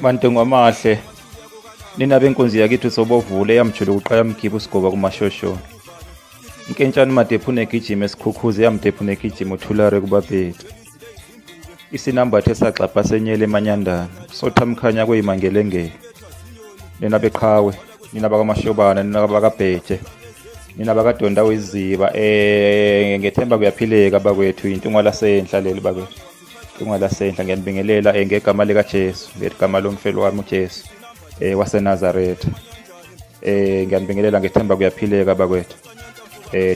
Bantu ngamahle nina benkunzi yakithi sobovule yamjulu uqaya mgibu sigoba kumashosho. Inkentshana madephu negijima esikhukhuze yamdephu negijima uthulare kubabheki. Isinambathe esaxapha senyele emanyandana sotha mkhanya kuyimangelengele. Nina beqhawe, nina bakamashobana, nina bakabheje, nina bakadonda weziba ngethemba kuyaphileka bakwethu intungwa lasenhla leli bakwethu. Intungwa lasenhla ngiyanibingelela ngegama lika Jesu, ngegama lomfelo wami uJesu waseNazaretha. Ngiyanibingelela ngethemba kuyaphileka bakwethu.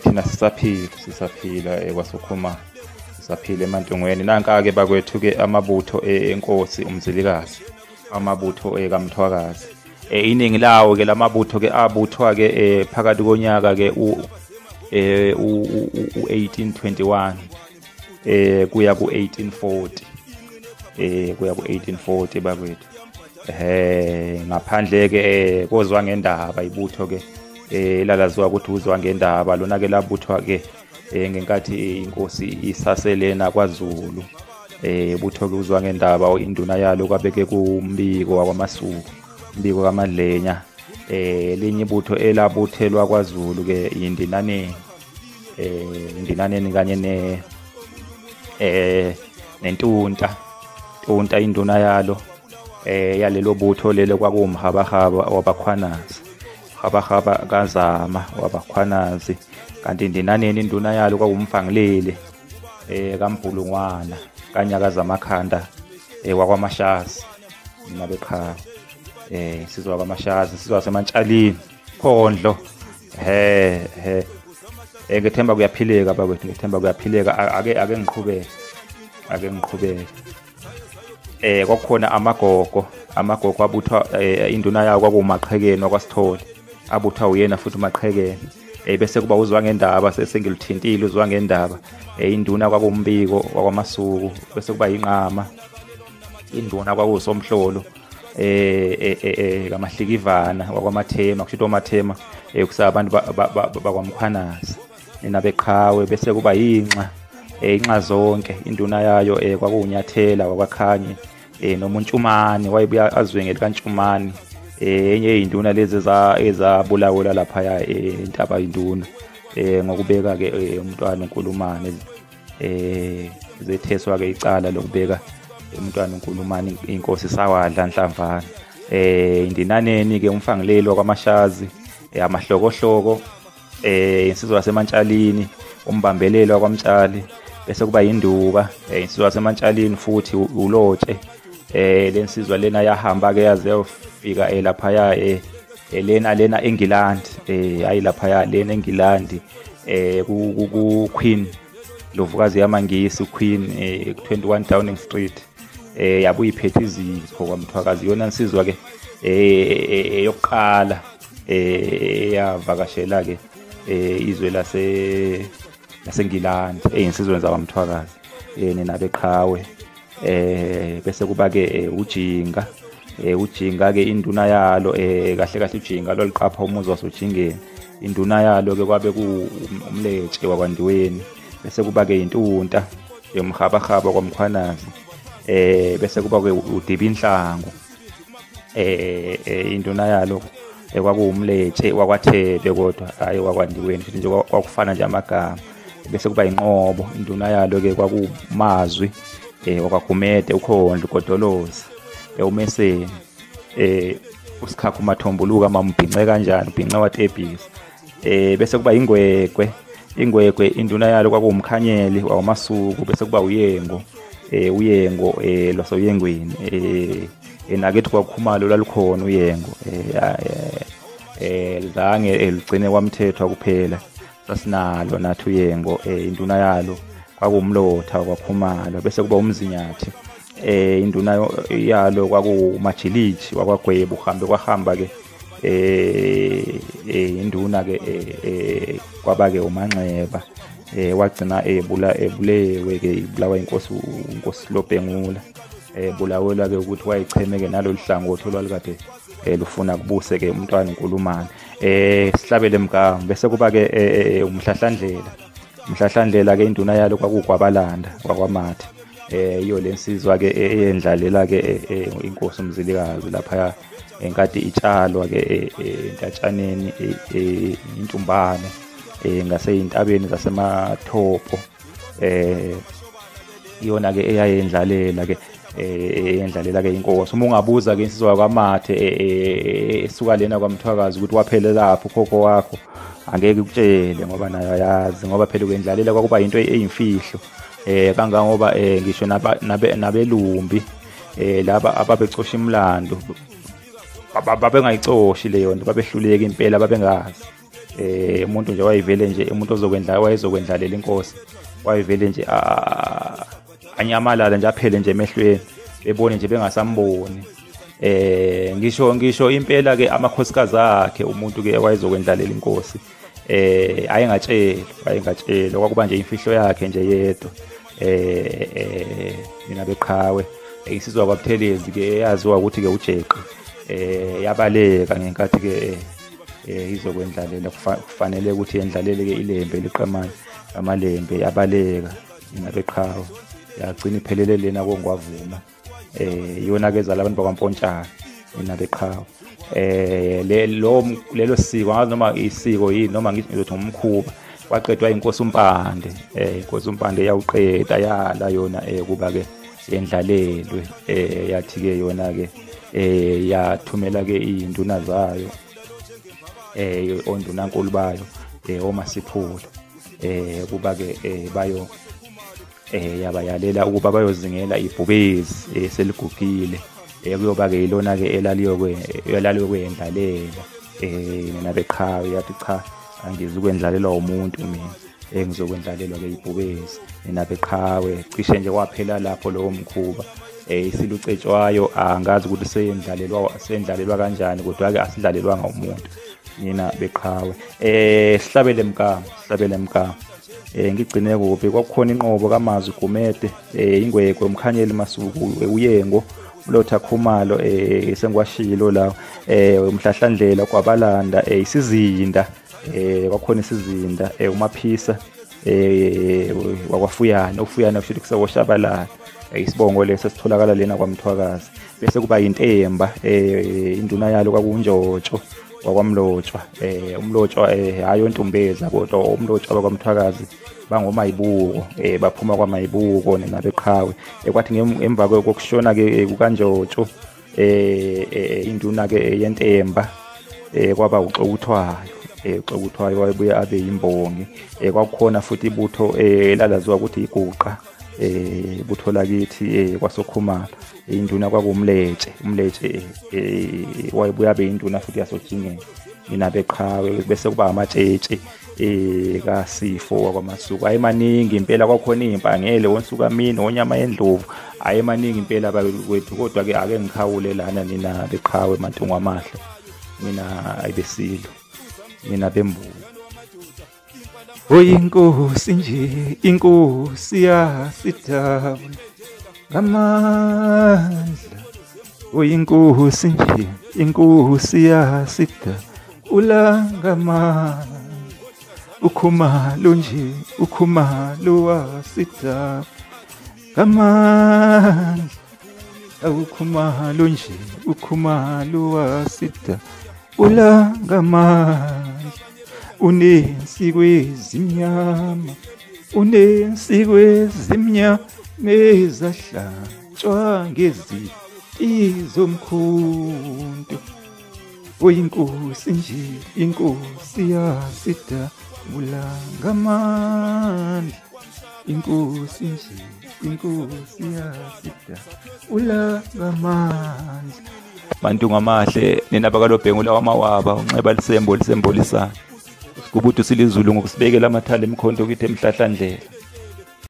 Thina sisaphila kwaSokhuma, sisaphila emantungweni. Nanka ke bakwethu ke amabutho enkosi uMzilikazi, amabutho kaMthwakazi. Iningi lawo ke lamabutho ke abuthwa ke phakathi konyaka ke u1821 kuya ku1840 kuya ku1840 bakwethu. Ngaphandle ke kozwa ngendaba ibutho ke elalaziwa ukuthi uzwa ngendaba lona ke labuthwa ke ngenkathi inkosi isaselena kwaZulu. Ibutho ke uzwa ngendaba induna yalo kwabeke kumbiko wakwaMasuku, umbiko kaMadlenya. Linye ibutho elabuthelwa kwaZulu ke indinaneni, indinaneni kanye ne nentunta tunta induna yalo yalelo butho lelo kwakuwumhabahaba wabakhwanazi, habahaba kaZama wabakhwanazi. Kanti indinaneni induna yalo kwakuwumfangilile kaMbhulungwana kanyakaza amakhanda wakwaMashazi nabeqhawe. Sizwa kwaMashazi, sizwa semantshalini khondlo. Ngethemba kuyaphileka bakwethu, ngethemba kuyaphileka. Ake ngiqhubeke, ake ngiqhubeke. Kwakukhona amagogo abuthwa induna yawo kwakuwumaqhekeni wakwaSithole, abuthwa uyena futhi uMaqhekeni. Bese kuba uzwa ngendaba sesengilithintile uzwa ngendaba. Induna kwakumbiko wakwaMasuku, bese kuba inqama induna kwakuwusomhlolo kaMahlikivana wakwaMathema, kusho oMathema kusabantu bakwaMkhwanazi nina beqhawe. Bese kuba inxa inxa zonke induna yayo kwakuwunyathela wakwaKhanye noma uNtshumane, wayebuya azwe ngelikaNtshumane. Enye induna lezi ezabulawela lapha intaba induna ngokubeka ke umntwana uNkulumane, zetheswa ke icala lokubeka umntwana uNkulumane inkosi sawadla nhlamvana. Indinaneni ke umfangileli wakwaMashazi, amahlokohloko, insizwa yasemantshalini umbambelelo wakwaMtshali. Bese kuba induka insizwa yasemantshalini futhi uLotshe. Lensizwa lena yahamba ke yaze yofika laphaya lena eNgilandi, hayi laphaya lena eNgilandi ku Queen Lovukazi yamaNgisi, Queen 21 Downing Street. Yabuye iphethe izipho kwaMthwakazi. Yona insizwa ke eyokuqala eyavakashela ke izwe laseNgilandi eyinsizweni zakwaMthwakazi nina beqhawe. Bese kuba ke uJinga, uJinga ke induna yalo kahle kahle uJinga loluqapha umuzi wasojingeni, induna yalo ke kwabe ku umletshe wakwaNdiweni. Bese kuba ke intunta yomhabahaba kwaMkhwanazi. Bese kuba ke uDibinhlangu, induna yalo kwakuwumletshe wakwaThebe kodwa hayi wakwaNdiweni, futhi nje kwakufana nje amagama. Bese kuba inqobo induna yalo ke kwakumazwi wakwaGumede, ukhondlo uGodolozi, umeseni, usikhakha umathombuluka mambhince kanjani ubhince watebhisa. Bese kuba ingwegwe, ingwegwe induna yalo kwakuwumkhanyeli waMasuku. Bese kuba uyengo, uyengo lwasoyengweni, nakithi kwaKhumalo lwalukhona uyengo, zange lugcine kwaMthethwa kuphela, sasinalo nathi uyengo. Induna yalo kwakuwumlotha wakwaKhumalo. Bese kuba umzinyathi, induna yalo kwakuwumajiliji wakwaGwebu. Uhambe kwahamba ke induna ke kwaba ke uManxeba, wagcina ebulewe ke ibulawa inkosi uNkosi Lobhengula. Bulawelwa ke ukuthi wayichemeke nalolu hlangothi olwalukade lufuna kubuse ke umntwana uNkulumane. Sihlabele mgama. Bese kuba ke umhlahlandlela, umhlahlandlela ke induna yalo kwakugwabalanda wakwaMathe. Iyo lensizwa ke eyendlalela ke inkosi uMzilikazi lapha enkathi itshalwa ke entatshaneni intumbane ngaseyintabeni zasemathopho. Iyona ke eyayendlalela ke eyendlalela ke inkosi. Uma ungabuza ke insizwa kwaMathe esuka lena kwaMthwakazi ukuthi waphelela lapho ukhokho wakho, angeke ukutshele ngoba nayo ayazi, ngoba phela ukwendlalela kwakuba into eyimfihlo kangangoba ngisho nabelumbi laba ababecosha imlando babengayicoshi leyo nto, babehluleka impela, babengazi. Umuntu nje wayevele nje, umuntu ozokwendlala wayezokwendlalela inkosi wayevele nje anyamalala nje, aphele nje emehlweni, bebone nje bengasamboni. Ngisho impela ke amakhosikazi akhe umuntu ke wayezokwendlalela inkosi ayengatshelwa, kwakuba nje imfihlo yakhe nje yedwa. Mina beqhawe insizwa kwaButhelezi ke eyaziwa ukuthi ke uJeqe yabaleka ngenkathi ke izokwendlalela, kufanele ukuthi yendlalele ke ilembe liqamane amalembe, yabaleka mina beqhawe yagcina iphelele lena kongwavuma. Iyona ke ezala abantu bakwaMpontshana mina beqhawe. Lelo siko angazi noma isiko yini noma ngizothi ngumkhuba, waqedwa inkosi uMpande. Inkosi uMpande yawuqeda yala yona kuba ke yendlalelwe. Yathi ke yona ke yathumela ke izinduna zayo ondunankulu bayo oMasiphula kuba ke bayo yabayalela ukuba bayozingela ibhubezi seligugile, kuyoba ke ilona ke elaliyokwendlalela mina beqhawe. Yathi cha, angizukwendlalelwa umuntu mina, ngizokwendlalelwa ke ibhubezi mina beqhawe. Cishe nje kwaphela lapho lowo mkhuba. Isilucetshwayo angazi ukuthi sendlalelwa kanjani, kodwa ke asidlalelwanga umuntu mina beqhawe. Sihlabele mkama, sihlabele mkama. Ngigcine kuphi? Kwakukhona inqobo kaMazwi Gumede, ingwegwe umkhanyeli Masuku, uyengo Mlotha Khumalo, sengiwashilo la, umhlahlandlela kwabalanda, isizinda, kwakhona isizinda, uMaphisa wakwafuyana, ufuyana kusho kusewoshabalala, isibongo leso sitholakala lena kwaMthwakazi. Bese kuba intemba, induna yalo kwakunjotsho wakwamlotshwa, umlotshwa hayi ontumbeza kodwa umlotshwa wakwaMthwakazi bangomayibuko, baphuma kwamayibuko nabeqhawe. Kwathi emva kokushona ke kukaNjotsho induna ke yentemba kwaba uXokuthwayo. uXokuthwayo wayebuye abe yimbongi. Kwakukhona futhi ibutho elalaziwa ukuthi iguqa, ibutho lakithi kwaSokhumalo, induna kwakuMletshe, uMletshe wayebuye abe induna futhi yasojingeni mina beqhawe. Bese kuba amatshetshe kaSifo wakwaMasuku. Ayemaningi impela, kwakhona izimpangele onsukamini onyama yendlovu, ayemaningi impela bakwethu. Kodwa ke ake ngikhawule lana nina beqhawe, Mantungwa amahle, mina ayibesilo, mina bembulo. Oyinkosi nje, inkosi yasidabula ngamandla, oyinkosi nje, inkosi yasidabula ngamandla, uKhumalo nje, uKhumalo wasidabula ngamandla, uKhumalo nje, uKhumalo wasidabula ngamandla, unensiko ezimnyama, unensiko ezimnyama ezahlatshwa ngezinti zomkhonto, oyinkosi nje, inkosi yasidabula ngamandla, inkosi nje, inkosi yasidabula ngamandla. Mantungwa amahle nina bakalobhengula wamawaba, unxeba lisembo lisembolisana, sigubudu silizulu ngokusibekela amathala emkhonto kithi emhlahlandlela.